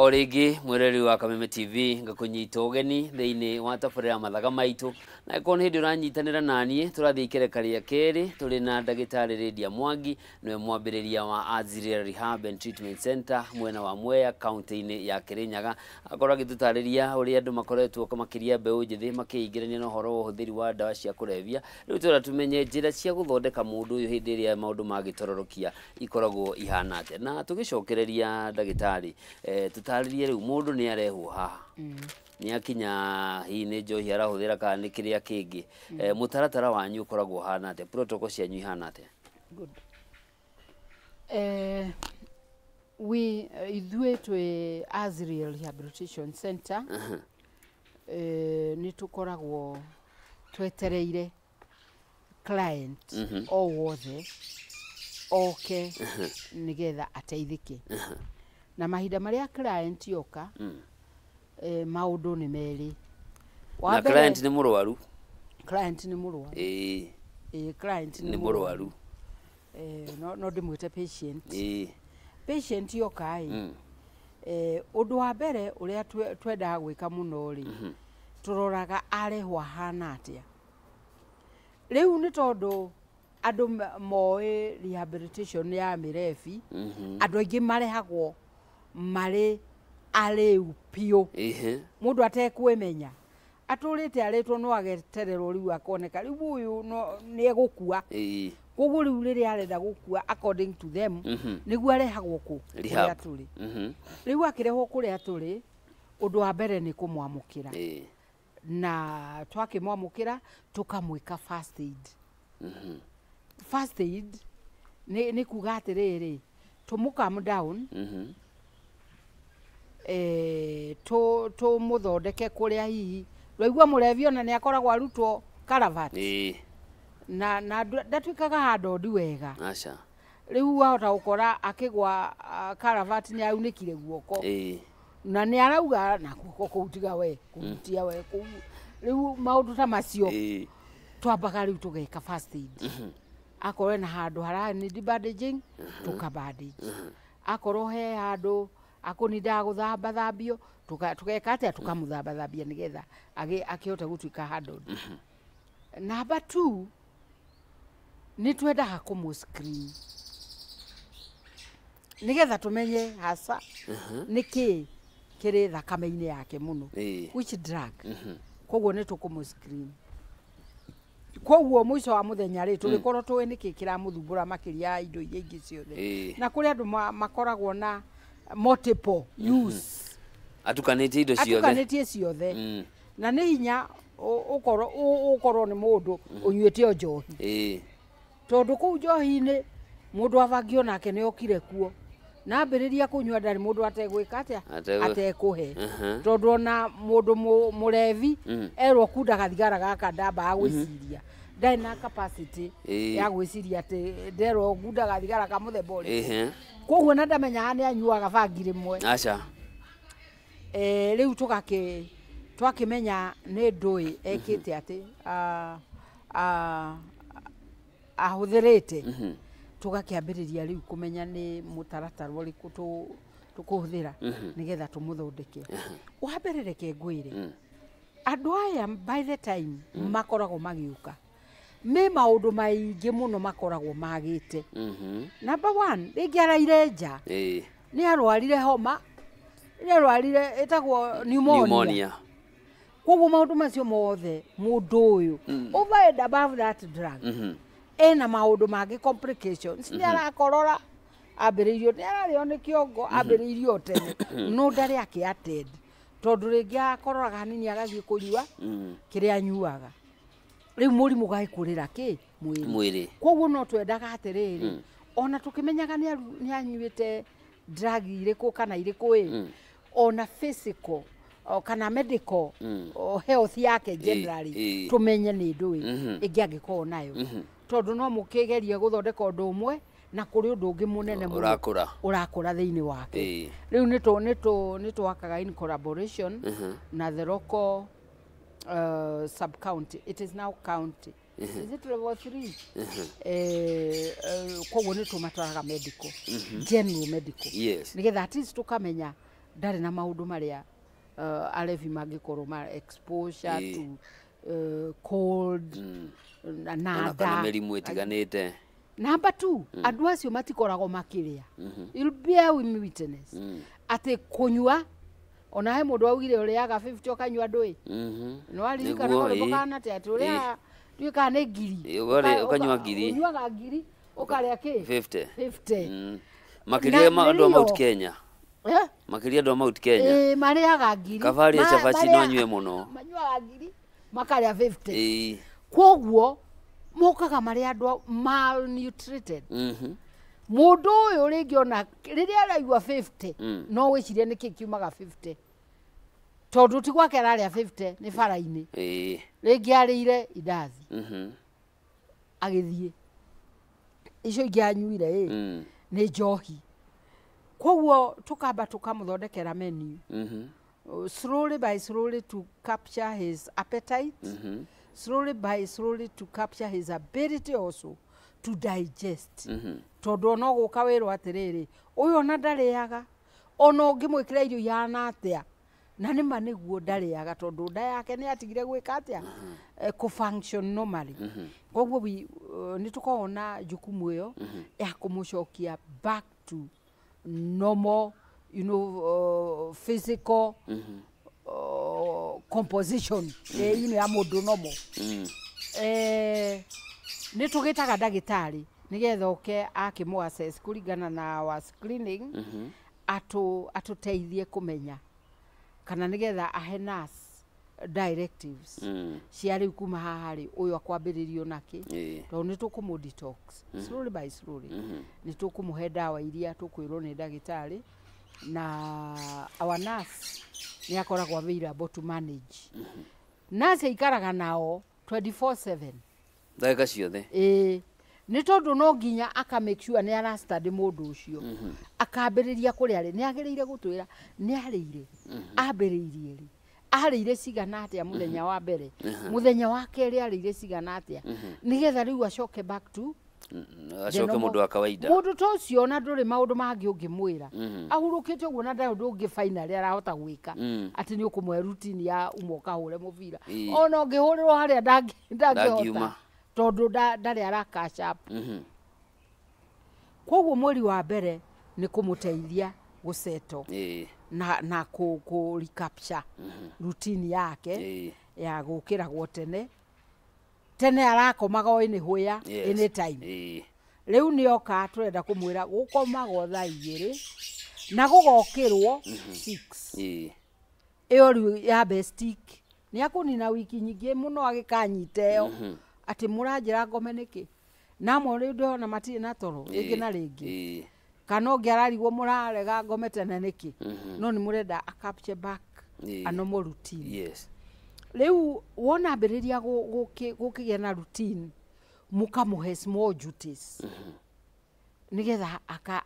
O rĩngĩ mwĩroreri wa Kameme TV, ngakũnyita ũgeni thĩinĩ wa tabarĩra ya Mathaga Maitũ, na ĩkorwo nĩ hĩndĩ ũranyitanĩra naniĩ, tũrathiĩ ikereka rĩa kerĩ. Tũrĩ na ndagĩtarĩ Lydia Mwangi, nĩwe mwambĩrĩria wa Azriel Rehab and Treatment Center mwena wa Mwea, kaunti-inĩ ya Kĩrĩnyaga. Akorwo agĩtũtarĩria ũrĩa andũ makoretwo, makĩria mbeũ njĩthĩ, makĩingĩrania na ũhoro wa ũhũthĩri wa ndawa cia kũrebia. Rĩu tũrenda tũmenye njĩra cia gũthondeka mũndũ ũyũ hĩndĩ ĩrĩa maũndũ magĩtororokia ikoragwo ihana atĩa. Na tũgĩcokereria, ndagĩtarĩ, tũtarĩrie rĩu mũndũ nĩ arehwo haha, nĩ akinya, hihi nĩ njohi arahũthĩra kana nĩ kĩrĩa kĩngĩ, mũtaratara wanyu ũkoragwo ũhana atĩa? Protocol cianyu ihana atĩa? Good. We ithuĩ twĩ Azriel Rehabilitation Center, nĩ tũkoragwo twetereire client o wothe oke nĩgetha ateithĩke. Na mahinda marĩa client yoka, maũndũ nĩ merĩ. Wa Na mbere- client nĩ mũrwaru? Client nĩ mũrwaru. Client nĩ mũrwaru. No ndĩmwĩte patient. Patient yoka ĩ, ũndũ wa mbere ũrĩa twendaga gwĩka mũno rĩ, tũroraga arehwo ahana atĩa. Rĩu nĩ tondũ andũ moĩ rehabilitation nĩ ya mĩrebi, andũ aingĩ marehagwo marĩ arĩu biũ, mũndũ atekwĩmenya, atũrĩte arĩtwo, no agetererwo rĩu akoneka rĩu ũyũ no nĩ egũkua. Koguo rĩu rĩrĩa arenda gũkua, according to them, nĩguo arehagwo kũ Rehab. kũrĩa tũrĩ. Rĩu akĩrehwo kũrĩa tũrĩ, ũndũ wa mbere nĩ kũmwamũkĩra, na twakĩmwamũkĩra tũkamwĩka first aid. First aid nĩ kuga atĩrĩrĩ, tũmũ calm down, tũmũthondeke kũrĩa hihi rwaigua mũrebi ona nĩ akoragwo arutwo karabat, na ndatuĩkaga handũ wega. Aca. Rĩu wahota gũkora akĩgwa karabat nĩ aunĩkire guoko, na nĩ arauga na guoko kũu tiga we kũhutia we kũu. Rĩu maũndũ ta macio, twambaga rĩu tũgeka first aid. Akorwo hena handũ hara need bandaging, tũka bandage. Akorwo he handũ akũnindaga gũthambathambio, tũgeka atĩa? Tũkamũthambathambia nĩgetha akĩhote gũtuĩka handled. Number two, nĩ twendaga kũmũ screen nĩgetha tũmenye hasa nĩ kĩĩ kĩrĩ thakame-inĩ yake mũno, which drug. Koguo nĩ tũkũmũ screen, koguo mũico wa mũthenya rĩ, tũgĩkorwo tũĩ nĩkĩ kĩramũthumbũra makĩria ya indo iria ingĩ ciothe. Na kũrĩ andũ makoragwo na multiple use, atukanĩtie indo ciothe. Atukanĩtie ciothe. Na nĩ hinya ũkorwo nĩ mũndũ ũnyuĩte o njohi, tondũ kũu njohi-inĩ mũndũ abangio nake nĩ okire kuo na ambĩrĩria kũnyua, ndarĩ mũndũ ategwĩka atĩa? Atekũhe. Tondũ ona mũndũ mũrebi erwo kundaga thigara gaka, ndambaga gwĩciria, ndarĩ na capacity ya gwĩciria atĩ nderwo ngundaga thigara ka mũthemba ũrĩkũ. Koguo na ndamenyaga nĩ anyuaga bangi rĩmwe. Aca. Rĩu tũgakĩ twakĩmenya nĩ ndũĩ ekĩte atĩ ahũthĩrĩte, tũgakĩambĩrĩria rĩu kũmenya nĩ mũtaratara ũrĩkũ tũkũhũthĩra nĩgetha tũmũthondeke. Wa mbere, reke ngwĩre, andũ aya by the time makoragwo magĩũka, mĩ maũndũ maingĩ mũno makoragwo magĩte. Number one, rĩngĩ araire nja, nĩ arwarire homa, nĩ arwarire ĩtagwo pneumonia. Pneumonia. Koguo maũndũ macio mothe, mũndũ ũyũ over and above that drug, ena maũndũ mangĩ, complications, nĩ arakorora, ambĩrĩirio nĩ ararĩo nĩ kĩongo, ambĩrĩirio o tene no ndarĩ akĩ attend, tondũ rĩngĩ akororaga hanini agathiĩ kũnyua kĩrĩa anyuaga. Rĩu mũrimũ ũgagĩkũrĩra kĩ mwĩrĩ. Mwĩrĩ. Koguo no twendaga atĩrĩrĩ, ona tũkĩmenyaga nĩ anyuĩte drug irĩkũ kana irĩkũ ĩ, ona physical o kana medical o health yake generally, tũmenye nĩ ndũĩ ĩngĩ angĩkorwo nayo, tondũ no mũkĩgerie gũthondeka ũndũ ũmwe na kũrĩ ũndũ ũngĩ mũnene mũno ũrakũra. Ũrakũra thĩinĩ wake. Rĩu nĩ twakaga in collaboration na the local sub county, it is now county, is it level 3? Koguo nĩ tũmatwaraga medical, general medical, nĩgetha at least tũkamenya Ndarĩ na maũndũ marĩa alevi mangĩkorwo ma exposure to cold na Ona nda kana mĩrimũ ĩtiganĩte. Number 2, andũ acio matikoragwo makĩrĩa. You'll bear with me witness atĩ kũnyua, ona he mũndũ augire ũrĩaga 50 ũkanyua ndũĩ. No aririkana Nĩguo, karwĩmbo ĩĩ. kana atĩa, atĩ ũrĩaga ndiũĩ kana nĩ ngiri. Ũkanyua ngiri. Ũnyuaga ngiri ũkarĩa kĩ? 50. 50. Makĩria Na andũ a nĩrĩo. Mount Kenya. Eh? Makĩria andũ a Mount Kenya. Ĩĩ, marĩaga ngiri. Kabarĩ cabaci no anyue mũno. Manyuaga ngiri makarĩa 50. Koguo mokaga marĩ andũ malnutrited. Mũndũ ũyũ rĩngĩ ona rĩrĩa araigua 50, no wĩcirie nĩkĩ kiumaga 50, tondũ ti gwake ararĩa 50, nĩ bara-inĩ. Rĩngĩ arĩire indathi, agĩthiĩ icio ingĩ anyuire ĩ nĩ njohi. Koguo tũkamba tũkamũthondekera menu, slowly by slowly to capture his appetite, slowly by slowly to capture his ability also to digest, tondũ ona ũgũka wĩrwo atĩrĩrĩ, ũyũ ona ndarĩaga, ona ũngĩmwĩkĩra irio ihana atĩa, na nĩma nĩguo ndarĩaga, tondũ nda yake nĩ atigire gwĩka atĩa, kũ function normally. Koguo nĩ tũkoragwo na jukumu ĩyo ya kũmũcokia back to normal, physical composition ya mũndũ normal. Nĩ tũgĩtaga ndagĩtarĩ nĩgetha oke akĩmũ assess kũringana na our screening, atũteithie kũmenya kana nĩgetha ahe nurse directives cia rĩu kuma haha rĩ, ũyũ akwambĩrĩrio nakĩ, tondũ nĩ tũkũmũ detox slowly by slowly. Nĩ tũkũmũhe ndawa iria tũkwĩrwo nĩ ndagĩtarĩ, na our nurse nĩ akoragwo available to manage. Nurse aikaraga nao 24/7. Ndagĩka ciothe. Ĩĩ, nĩ tondũ no nginya aka make sure nĩ ara study mũndũ ũcio. Akambĩrĩria kũrĩa rĩ, nĩ agĩrĩire gũtwĩra nĩ arĩire, ambĩrĩirie rĩ, arĩire cigana atĩa mũthenya wa mbere, mũthenya wa kerĩ arĩire cigana atĩa, nĩgetha rĩu acoke back to Acoke mũndũ wa kawaida. Mũndũ ta ũcio ona ndũrĩ maũndũ mangĩ ũngĩmwĩra, ahurũkĩte ũguo na ndarĩ ũndũ ũngĩ finally arahota gwĩka, atĩ nĩ ũkũmũhe routine ya uma ũkahũre mũbira. Ona ũngĩhũrĩrwo harĩa ndangĩhota, Ndangiuma. tondũ ndarĩ ara catch up. Koguo mweri wa mbere nĩ kũmũteithia gũsettle na kũ recapture routine yake ya gũkĩragwo tene tene, arakomaga o anywhere, anytime. Rĩu nĩoka tũrenda kũmwĩra gũkomagwo thaa 2 na gũgokĩrwo 6. Ĩyo rĩu yambe stick, nĩ akũnina wiki nyingĩ mũno agĩkanyita ĩyo atĩ mũranjĩra ngome nĩkĩ, na amwe rĩu ndĩrona matirĩ na toro rĩngĩ na rĩngĩ, kana ũngĩ ararigwo mũrarega ngome tene nĩkĩ, no nĩ mũrenda a capture back a normal routine. Rĩu wona ambĩrĩria gũkĩgĩa na routine, mũkamũhe small duties nĩgetha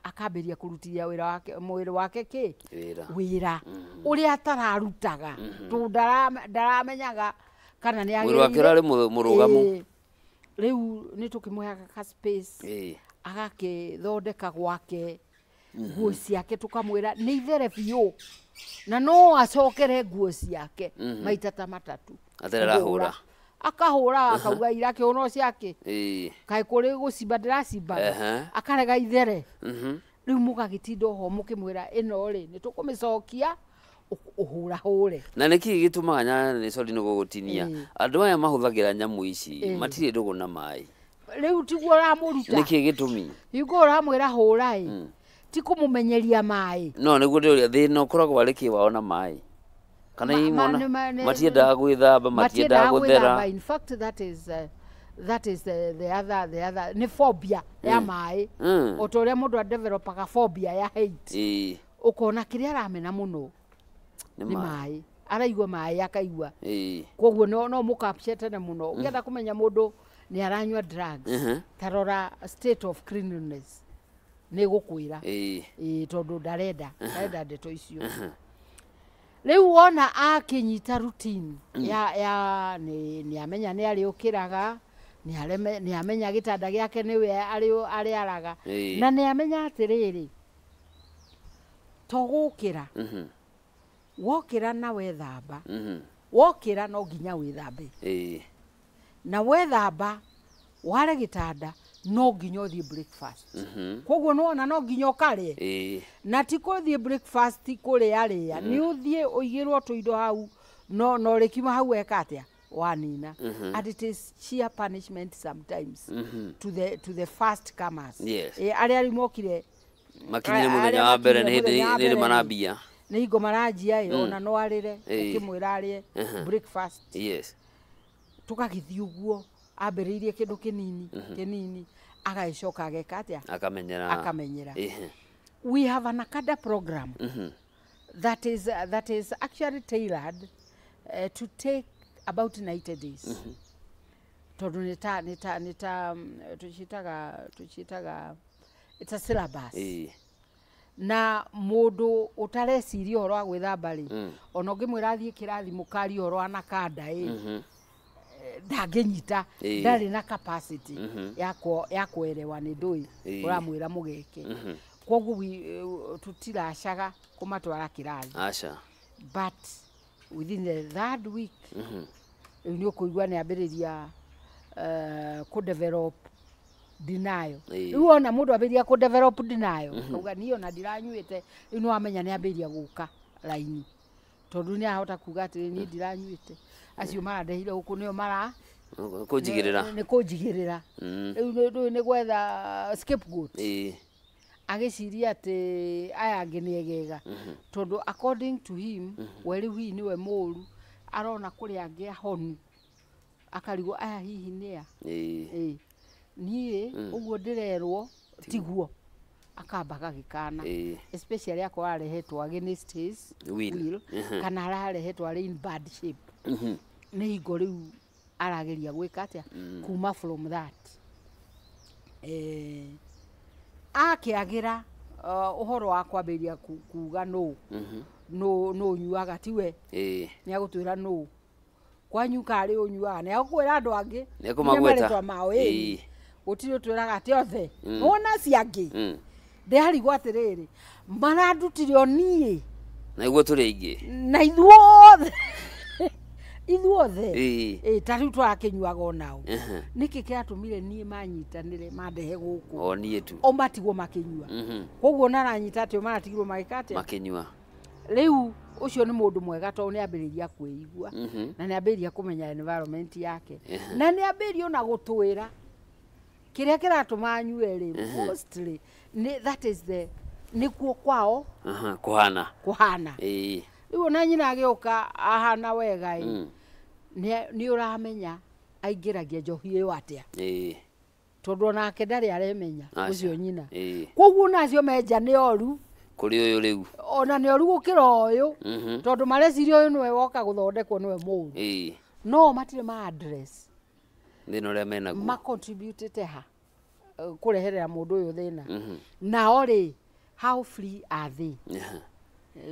akambĩrĩria kũrutithia wĩra wake, mwĩrĩ wake kĩ Wĩra. Wĩra ũrĩa atararutaga, tondũ ndaramenyaga kana nĩ Mwĩrĩ wake ũrarĩ mũrũgamu. Ĩĩ. Rĩu nĩ tũkĩmũheaga ka space, agakĩthondeka gwake nguo ciake, tũkamwĩra nĩ ithere biũ na no acokere nguo ciake maita ta matatũ. Atarĩ arahũra. Akahũra akauga ira kĩhũno ciake, kaĩ kũrĩ gũcimba ndĩracimbaga, akarega ithere. Rĩu mũgagĩtinda oho mũkĩmwĩra ĩno rĩ nĩ tũkũmĩcokia ũhũrahũre. Na nĩkĩ gĩtũmaga nĩ sorry nĩ gũgũtinia, andũ aya mahũthagĩra nyamũ ici matirĩ ndũgũ na maĩ? Rĩu tiguo ũramũruta. Nĩkĩ gĩtũmi? Hingo ũramwĩra hũra ĩ, ti kũmũmenyeria maĩ. No nĩguo ndĩũria, thĩna ũkoragwo arĩ kĩ wao na maĩ? Kana imona matiendaga gwĩthamba, matiendaga gũthera? Gwĩthamba. In fact, that is the other nĩ phobia ya maĩ, o ta ũrĩa mũndũ adevelopaga phobia ya height. Ũkona kĩrĩa aramena mũno nĩ nĩ maĩ. Maĩ araigua maĩ akaigua. Koguo no mũkapche tene mũno. Ũngĩenda kũmenya mũndũ nĩ aranyua drugs, ta rora state of cleanliness, nĩ gũkwĩra. Ĩĩ, tondũ ndarenda ndeto icio. Rĩu wona akĩnyita routine ya nĩ amenya nĩ arĩũkĩraga, nĩ amenya gĩtanda gĩake nĩwe arĩaraga, na nĩ amenya atĩrĩrĩ, to gũkĩra. Wokĩra na wethamba, wokĩra no nginya wĩthambe. Na wethamba ware gĩtanda no nginya ũthiĩ breakfast. Koguo nĩwona no nginya ũkarĩe. Na ti kũthiĩ breakfast kũrĩa rĩa, nĩ ũthiĩ ũigĩrwo tũindo hau no no rĩkiuma hau weka atĩa wanina. And it is sheer punishment sometimes to the first comers. Yes. Arĩa rĩu mokire makinyire mũthenya wa mbere nĩ hĩndĩ marambia, nĩ hingo maranjia ĩ, ona no arĩre ũkĩmwĩra arĩe breakfast. Yes. Tũgagĩthiĩ ũguo ambĩrĩirie kĩndũ kĩnini kĩnini agagĩcoka ageka atĩa, akamenyera. We have an ACADA program that is actually tailored to take about 90 days. Tondũ nĩ ta tũciĩtaga it's a syllabus. Na mũndũ ũtareciria ũhoro wa gwĩthamba rĩ, ona ũngĩmwĩra athiĩ kĩrathi mũkarie ũhoro wa NACADA ĩ, ndangĩnyita, ndarĩ na capacity ya kũerewa nĩ ndũĩ ũramwĩra mũgeke. Koguo tutiracaga kũmatwara kĩrathi. Aca. But within the third week rĩu nĩ ũkũigua nĩ ambĩrĩria kũ-develop denial. Rĩu ona mũndũ ambĩrĩria kũ-develop denial, kauga niĩ ona ndiranyuĩte, rĩu nĩ wamenya nĩ ambĩrĩria gũka raini. Tondũ nĩ ahota kuga atĩrĩ niĩ ndiranyuĩte, acio marandehire gũkũ nĩo mara kũnjigĩrĩra, nĩ kũnjigĩrĩra. Rĩu ndũĩ nĩ gwetha scapegoat. Agĩciria atĩ aya angĩ nĩ egega, tondũ according to him we rĩu hihi nĩwe mũũru, arona kũrĩ angĩ ahonu, akarigwo aya hihi nĩa. Niĩ ũguo ndĩrerwo tiguo, akamba agagĩkana, especially akorwo arehetwo against his will kana ararehetwo arĩ in bad shape. Nĩ hingo rĩu arageria gwĩka atĩa kuma from that. Akĩagĩra ũhoro wa kwambĩrĩria kuga nũ nũ ũnyuaga tiwe, nĩ agũtwĩra nũ kwanyu karĩ ũnyuaga, nĩ agũkwĩra andũ angĩ nĩ mao ĩ, gũtirĩ ũtwĩraga atĩ othe wona acio angĩ. Ndĩrarigwo atĩrĩrĩ, marandutire o niĩ na iguo tũrĩ aingĩ na ithuothe ithuothe ta rĩu tũrakĩnyuaga onao, nĩkĩ kĩratũmire niĩ manyitanĩre mandehe gũkũ o niĩ tu, o matigwo makĩnyua. Koguo naranyita atĩ o maratigirwo magĩka atĩa, makĩnyua. Rĩu ũcio nĩ mũndũ mwega tondũ nĩ ambĩrĩria kwĩigua na nĩ ambĩrĩria kũmenya environment yake na nĩ ambĩrĩria ona gũtwĩra kĩrĩa kĩratũma anyue rĩ, mostly that is the nĩkuo kwao kũhana. Rĩu ona nyina agĩũka ahana wega ĩ, nĩ ũramenya aingĩragia njohi ĩyo atĩa, tondũ onake ndarĩ aremenya ũcio nyina. Koguo ona acio menja nĩ oru kũrĩ ũyũ rĩu, ona nĩ oru gũkĩra ũyũ, tondũ mareciria ũyũ nĩwe woka gũthondekwo nĩwe mũũru. No matirĩ ma address thĩna ũrĩa menaguo, macontributĩte ha kũreherera mũndũ ũyũ thĩna. Nao rĩ, how free are they?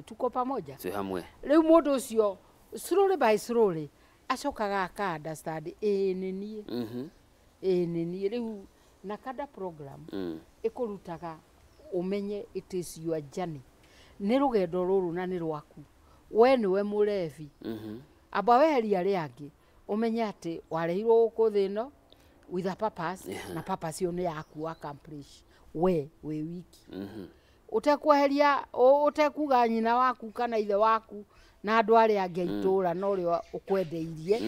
Tuko pamoja, twĩ hamwe. Rĩu mũndũ ũcio slowly by slowly acokaga aka understand ĩĩ nĩ niĩ, ĩĩ nĩ niĩ. Rĩu NACADA program ĩkũrutaga ũmenye it is your journey, nĩ rũgendo rũrũ na nĩ rwaku, we nĩwe mũrebi. Amba weheria arĩa angĩ, ũmenye atĩ warehirwo gũkũ thĩ ĩno with a purpose, na purpose ĩyo nĩ yaku accomplish we wĩ wiki. Ũtekweheria, ũtekuga nyina waku kana ithe waku na andũ arĩa angĩ a itũũra na ũrĩa ũkwendeirie,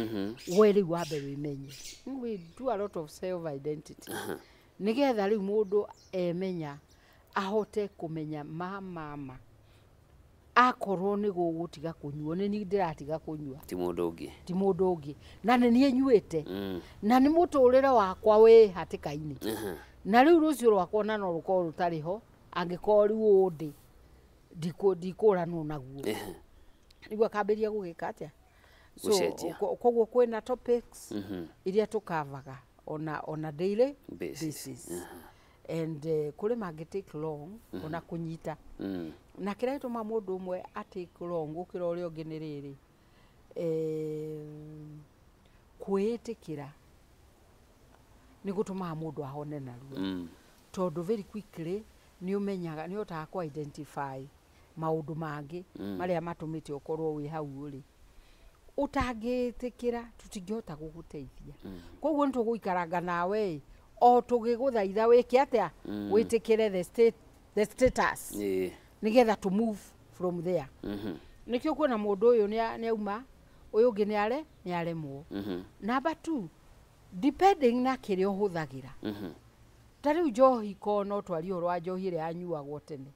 we rĩu wambe wĩmenye. We do a lot of self identity nĩgetha rĩu mũndũ emenya ahote kũmenya mama akorwo nĩ gũgũtiga kũnyua, nĩ niĩ ndĩratiga kũnyua, ti mũndũ ũngĩ, ti mũndũ ũngĩ, na nĩ niĩ nyuĩte, na nĩ mũtũrĩre wakwa wĩ hatĩka-inĩ, na rĩu rũciũ rwakwa ona no rũkorwo rũtarĩ ho angĩkorwo rĩu ũũ ndĩ ndikũranwo naguo. Rĩu akambĩrĩria gũgĩka atĩa, so koguo kwĩna topics iria tũkavaga ona daily basis. And kũrĩ mangĩ take long ona kũnyita. Na kĩrĩa gĩtũma mũndũ ũmwe a take long gũkĩra ũrĩa ũngĩ nĩ rĩrĩ, kwĩĩtĩkĩra nĩ gũtũmaga mũndũ ahone narua, tondũ very quickly nĩ ũmenyaga, nĩ ũhotaga kũ identify maũndũ mangĩ marĩa matũmĩte ũkorwo wĩ hau rĩ, ũtangĩtĩkĩra tũtingĩhota gũgũteithia. Koguo nĩ tũgũikaranga nawe o tũgĩgũthaitha wĩke atĩa, wĩtĩkĩre the status nĩgetha to move from there. Nĩkĩo kuona mũndũ ũyũ nĩ auma, ũyũ ũngĩ nĩ aremwo. Number 2, depending na kĩrĩa ũhũthagĩra. Ta rĩu njohi ko no twarie ũhoro wa njohi ĩrĩa yanyuagwo tene.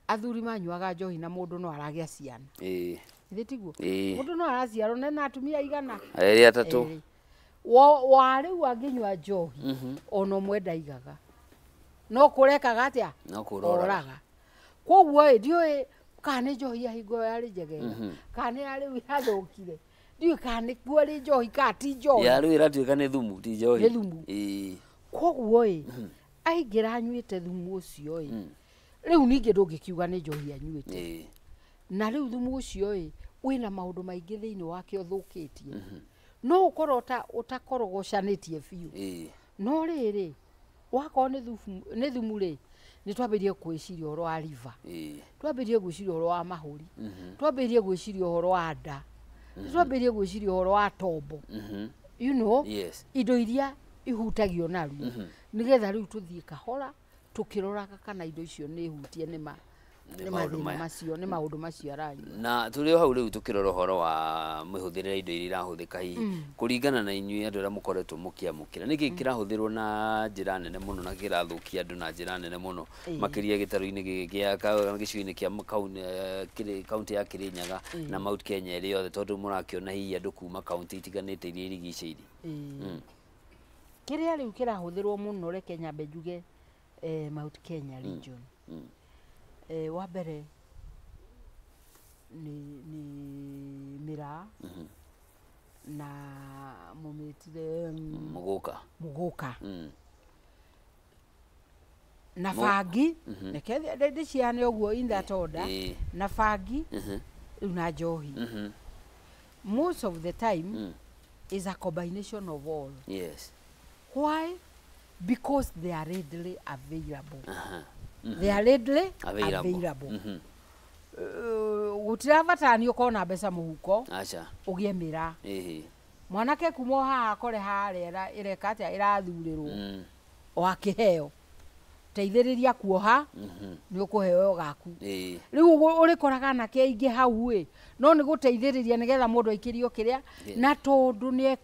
Athuri manyuaga njohi na mũndũ no aragĩa ciana. Githĩ tiguo? Mũndũ no araciarwo na atumia igana. 2 3. Wa rĩu angĩnyua njohi ona ũmwe ndaigaga. No kũrekaga atĩa? No kũroraga. Koguo ĩ ndiũĩ kana nĩ njohi ya hingo yarĩ njegega, kana nĩ ya rĩu yathũkire. Ndiũĩ kana nĩ kuo rĩ njohi kana ti njohi. Ya rĩu ĩratuĩka nĩ thumu ti njohi. Nĩ thumu. Koguo ĩ aingĩra anyuĩte thumu ũcio ĩ, rĩu ningĩ ndũngĩkiuga nĩ njohi anyuĩte. Na rĩu thumu ũcio ĩ wĩna maũndũ maingĩ thĩinĩ wake ũthũkĩtie. No ũkorwo ũtakorogocanĩtie biũ. No rĩrĩ wakorwo nĩ thumu rĩ, nĩ twambĩrĩrie gwĩciria ũhoro wa liver, twambĩrĩrie gwĩciria ũhoro wa mahũri, twambĩrĩrie gwĩciria ũhoro wa nda, twambĩrĩrie gwĩciria ũhoro wa tombo. You know, indo iria ihutagio narua nĩgetha rĩu tũthiĩ kahora tũkĩroraga kana indo icio nĩ hutie nĩ mathĩna macio, nĩ maũndũ macio aranyua. Na tũrĩ o hau rĩu tũkĩrora ũhoro wa mĩhũthĩre ya indo iria irahũthĩka hihi kũringana na inyuĩ andũ arĩa mũkoretwo mũkĩamũkĩra, nĩkĩ kĩrahũthĩrwo na njĩra nene mũno na kĩrathũkia andũ na njĩra nene mũno makĩria gĩtarũ-inĩ gĩkĩ gĩa gĩcigo-inĩ kĩa kaunti ya Kirinyaga na Mount Kenya ĩrĩ yothe, tondũ mũrakĩona hihi andũ kuma kaunti itiganĩte iria irigicĩirie? Kĩrĩa rĩu kĩrahũthĩrwo mũno, reke nyambe njuge Mount Kenya region. Wa mbere nĩ mĩraa na mũmĩtire mũgũka na bangi, reke ndĩciane ũguo in that order, na bangi rĩu na njohi. Most of the time is a combination of all. Yes. Why? Because they are readily available. They are readily available. Gũtirabatara nĩ ũkorwo na mbeca mũhuko ũgĩe mĩraa. Mwanake kuma haha akore harĩa ĩreka atĩa, ĩrathurĩrwo o akĩheo, teithĩrĩria kuoha nĩ ũkũheo gaku. Rĩu ũrĩkoraga anake aingĩ hau ĩ, no nĩ gũteithĩrĩria nĩgetha mũndũ aikĩrio kĩrĩa, na tondũ nĩ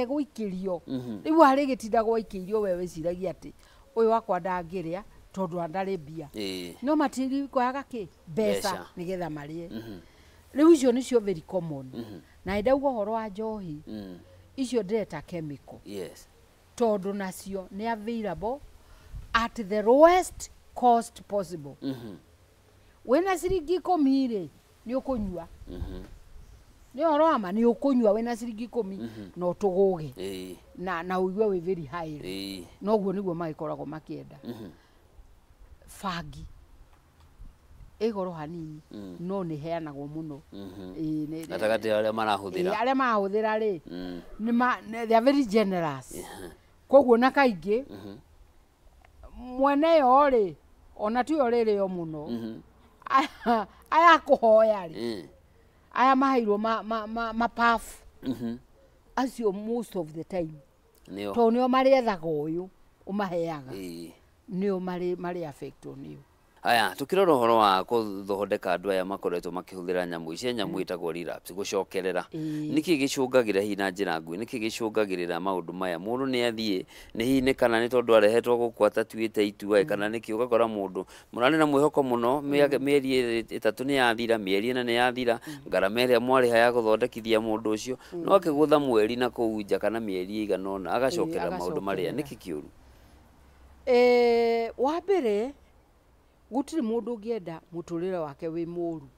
egũikĩrio rĩu harĩ gĩtindagwo aikĩirio, we wĩciragia atĩ ũyũ wakwa ndangĩrĩa tondũ ndarĩ mbia, no matirikoyaga kĩ mbeca nĩgetha marĩe. Rĩu icio nĩcio very common. Na ndauga ũhoro wa njohi, icio ndĩreta chemical. Yes. Tondũ nacio nĩ available at the lowest cost possible. Wĩna ciringi 10 rĩ, nĩ ũkũnyua. Nĩ ũhoro wa ma, nĩ ũkũnyua wĩna ciringi 10 na ũtũgũge na ũigue wĩ very high. Noguo nĩguo magĩkoragwo makĩenda. Bangi ĩ goro hanini no nĩ heanagwo mũno. Gatagatĩ arĩa marahũthĩra, arĩa marahũthĩra rĩ, they are very generous. Koguo na kaingĩ mwene yo rĩ, ona tiyo rĩrĩo mũno, aya kũhoya rĩ, aya maheirwo mapafu acio most of the time tondũ nĩo marĩethaga ũyũ ũmaheaga, nĩo marĩ affectwo nĩo. Aya, tukirora ũhoro wa kũthondeka andũ aya makoretwo makĩhũthĩra nyamũ ici, nyamũ ĩtagwo relapse, gũcokerera, nĩkĩ gĩcũngagĩra hihi na njĩra nguhĩ, nĩkĩ gĩcũngagĩrĩra maũndũ maya? Mũndũ nĩ athiĩ nĩ hihi nĩ kana nĩ tondũ arehetwo gũkũ atatuĩte itua, kana nĩkĩ? Ũgakora mũndũ mũrarĩ na mwĩhoko mũno, mĩeri 3 nĩ yathira, mĩeri 4 nĩ yathira, ngarama ĩrĩa mwarĩha ya gũthondekithia mũndũ ũcio, no akĩgũtha mweri na kũu nja kana mĩeri ĩigana ũna agacokerera maũndũ marĩa. Nĩkĩ kĩũru? Wa mbere gũtirĩ mũndũ ũngĩenda mũtũrĩre wake wĩ mũru.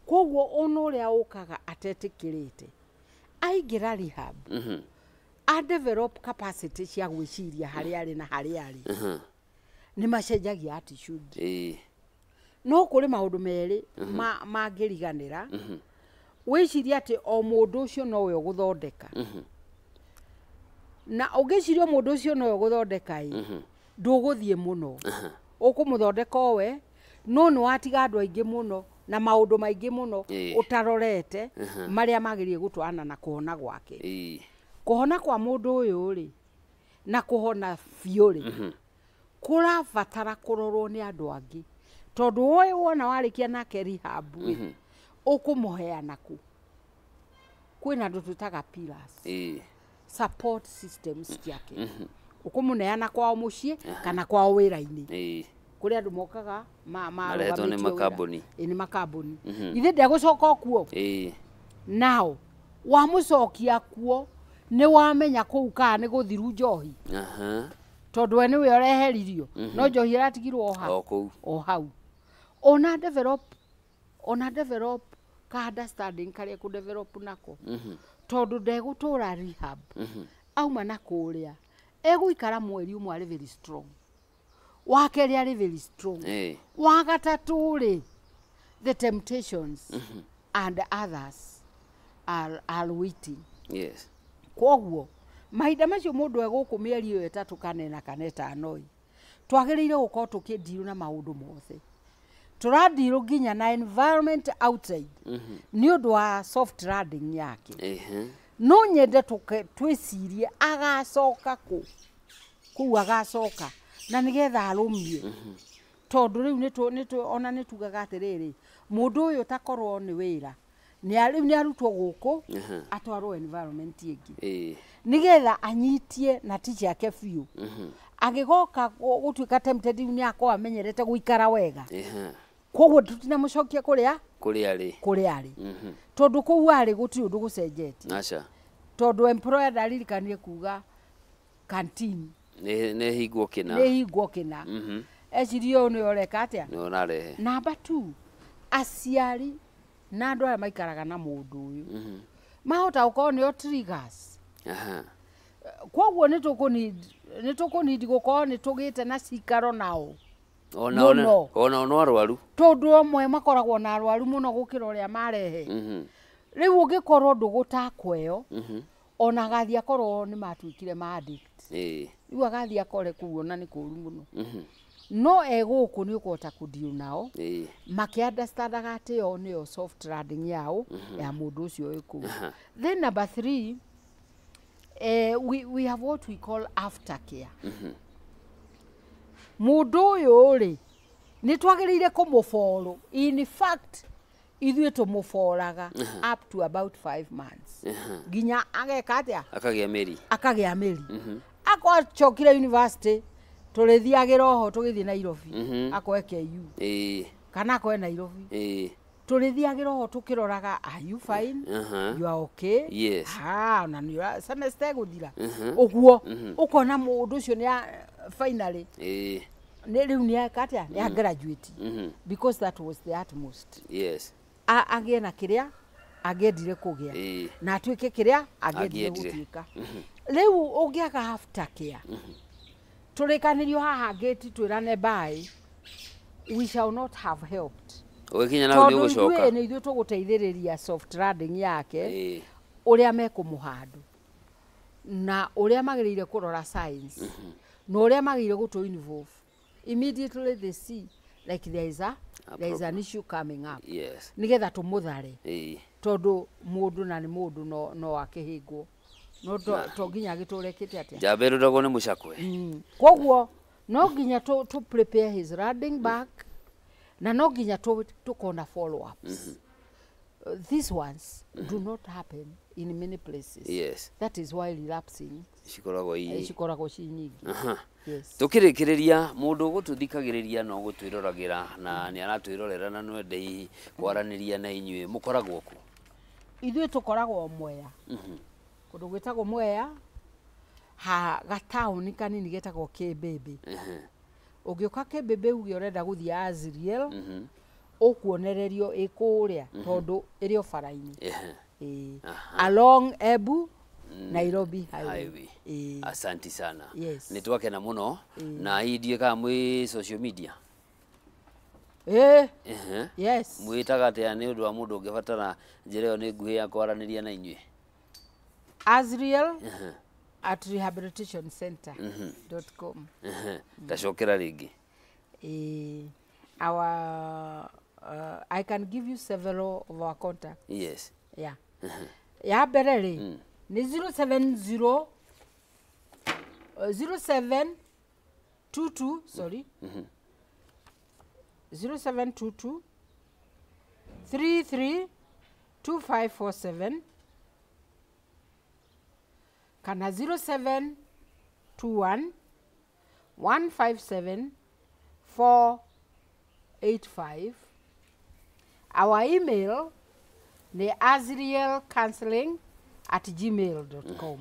Koguo ona ũrĩa ũkaga atetĩkĩrĩte aingĩra rehab, a develop capacity cia gwĩciria harĩa arĩ na harĩa arĩ, nĩ macenjagia attitude. No kũrĩ maũndũ merĩ mangĩriganĩra. Wĩcirie atĩ o mũndũ ũcio nowe ũgũthondeka, na ũngĩciria mũndũ ũcio nowe ũgũthondeka ĩ, ndũgũthiĩ mũno, ũkũmũthondeka owe, No nĩ watiga andũ aingĩ mũno na maũndũ maingĩ mũno ũtarorete marĩa magĩrĩire gũtwarana na kũhona gwake. Kũhona kwa mũndũ ũyũ rĩ na kũhona biũ rĩ kũrabatara kũrorwo nĩ andũ angĩ, tondũ ũyũ wona warĩkia nake rehab rĩ ũkũmũheana kũ? Kwĩna andũ twĩtaga pillars, support systems ciake. Ũkũmũneana kwao mũciĩ kana kwao wĩra-inĩ. Kũrĩ andũ mokaga marehetwo nĩ makambuni. Nĩ makambuni. Ithe ndegũcoka kuo. Now wamũcokia kuo nĩ wamenya kũu kana nĩ gũthiru njohi. Tondũ we nĩwe ũreheririo no njohi ĩratigirwo o hau. Ona develop ka understanding karĩa kũ develop nako. Tondũ ndegũtũra rehab auma na kũrĩa egũikara mweri ũmwe arĩ very strong, wa kerĩ arĩ very strong, wa gatatũ rĩ the temptations and others are waiting. Yes. Kwoguo mahinda macio mũndũ egũkũ mĩeri ĩyo 3 kana 4 kana 5 twagĩrĩire gũkorwo tũkĩndirũ na maũndũ mothe. Tũrandirũ nginya na environment outside nĩ ũndũ wa soft landing yake. No nyende twĩcirie agacoka kũ kũu agacoka na nĩgetha arũmie. Tondũ rĩu ona nĩ tugaga atĩrĩrĩ, mũndũ ũyũ takorwo nĩ wĩra rĩu nĩ arutwo gũkũ atwarwo environment ĩngĩ nĩgetha anyitie na ti ciake biũ. Agĩgoka gũtuĩka tempted rĩu nĩ akorwo amenyerete gũikara wega. Koguo tũtinamũcokia kũrĩa arĩ. Tondũ kũu arĩ gũtirĩ ũndũ gũcenjetie. Aca. Tondũ employer ndaririkanire kuga canteen nĩ hingwo kĩna. Nĩ hingwo kĩna. Ecirie ũyũ nĩwe ũreka atĩa? Nĩwe ũrarehe. Number 2, aciari na andũ arĩa maikaraga na mũndũ ũyũ mahota gũkorwo nĩo triggers. Koguo nĩ tũkũnidi gũkorwo nĩ tũgĩte na cikaro nao. Ona no arwaru. Tondũ amwe makoragwo na arwaru mũno gũkĩra ũrĩa marehe. Rĩu ũngĩkorwo ndũgũtakwo ĩyo ona agathiĩ akorwo nĩ matuĩkire ma addict. Rĩu agathiĩ akore kũu ona nĩ kũũru mũno. No egũkũ nĩ ũkũhota kũdeal nao makĩ understandaga atĩ ĩyo nĩyo soft landing yao ya mũndũ ũcio wĩ kũu. Then number 3, we have what we call aftercare. Mũndũ ũyũ rĩ nĩ twagĩrĩire kũmũboro. In fact ithuĩ tũmũboraga up to about 5 months nginya ageka atĩa? Akagĩa mĩri. Akagĩa mĩri. Akorwo acokire university tũrĩthiagĩra oho tũgĩthiĩ Nairobi akoe KU kana akoe Nairobi. Tũrĩthiagĩra oho tũkĩroraga, are you fine? You are okay? Yes. Na nĩ semester ĩgũthira ũguo ũkona mũndũ ũcio nĩ finally rĩu nĩ eka atĩa? Nĩ a graduate because that was the utmost. Yes. Agĩe na kĩrĩa angĩendire kũgĩa na atuĩke kĩrĩa angĩendire gũtuĩka. Rĩu ũngĩaga aftercare tũrĩkanĩrio haha ngĩti twĩrane bye, we shall not have helped. Ũgĩkinya nao nĩ ũgũcoka. Tondũ ithuĩ nĩ ithuĩ tũgũteithĩrĩria soft landing yake ũrĩa mekũmũhandũ na ũrĩa magĩrĩire kũrora signs na ũrĩa magĩrĩire gũtũ involve. Immediately they see like there is an issue coming up. Yes. Nĩgetha tũmũthare. Tondũ mũndũ na nĩ mũndũ no akĩhĩngwo. No to nginya agĩtũrekĩte atĩa? Njamba ĩrutagwo nĩ mũcakwe. Koguo no nginya to prepare his landing back na no nginya tũkona follow ups. These ones do not happen in many places. Yes. That is why relapsing cikoragwo ci nyingĩ. Yes. Tukĩrĩkĩrĩria mũndũ ũgũtũthikagĩrĩria no gũtwĩroragĩra na nĩ aratwĩrorera na no ende hihi kwaranĩria na inyuĩ mũkoragwo kũ? Ithuĩ tũkoragwo Mwea. Kũndũ gwĩtagwo Mwea ha gataũni kanini getagwo Kĩmbĩmbĩ. Ũngĩũka Kĩmbĩmbĩ uge ũrenda gũthiĩ Azriel ũkuonererio ĩ kũrĩa tondũ ĩrĩ o bara-inĩ. Along Embu Nairobi Highway. Asante sana. Yes. Nĩ twakena mũno na hihi ndiũĩ kana mwĩ social media. Yes. Mwĩtaga atĩa nĩ ũndũ wa mũndũ ũngĩbatara njĩra ĩyo nĩ nguhĩ ya kwaranĩria na inyuĩ? Azriel at rehabilitationcenter.com. Tacokera rĩngĩ. Our I can give you several of our contacts. Yes. Yeah. Ya mbere rĩ, nĩ 070 0722, sorry, 0722 33 2547 kana 0721 157 485. Our email nĩ azrielcounseling@gmail.com.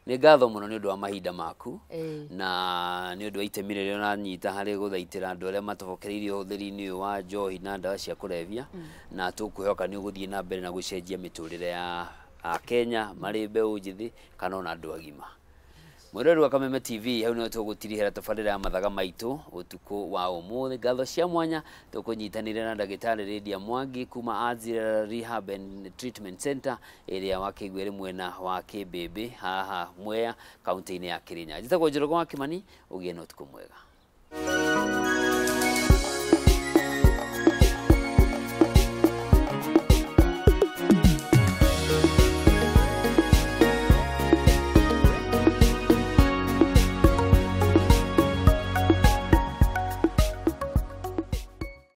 Nĩ ngatho mũno nĩ ũndũ wa mahinda maku Ĩĩ. na nĩ ũndũ wa itemi rĩrĩa ũranyita harĩ gũthaitĩra andũ arĩa matobokereirie ũhũthĩri-inĩ ũyũ wa njohi na ndawa cia kũrebia, na tũkwĩhoka nĩ ũgũthiĩ na mbere na gũcenjia mĩtũrĩre ya Akenya marĩ mbeũ njĩthĩ kana ona andũ agima. Mwĩroreri wa Kameme TV, hau nĩho tũgũtirihĩra tabarĩra ya mathaga maitũ ũtukũ wa ũmũthĩ. Ngatho cia mwanya tũkũnyitanĩire na ndagĩtarĩ Lydia Mwangi kuma Azriel Rehab and Treatment Center ĩrĩa wakĩigua ĩrĩ mwena wa Kĩmbĩmbĩ haha Mwea, kaunti-inĩ ya Kĩrĩnyaga. Njĩtagwo Njoroge wa Kĩmani, ũgĩe na ũtukũ mwega.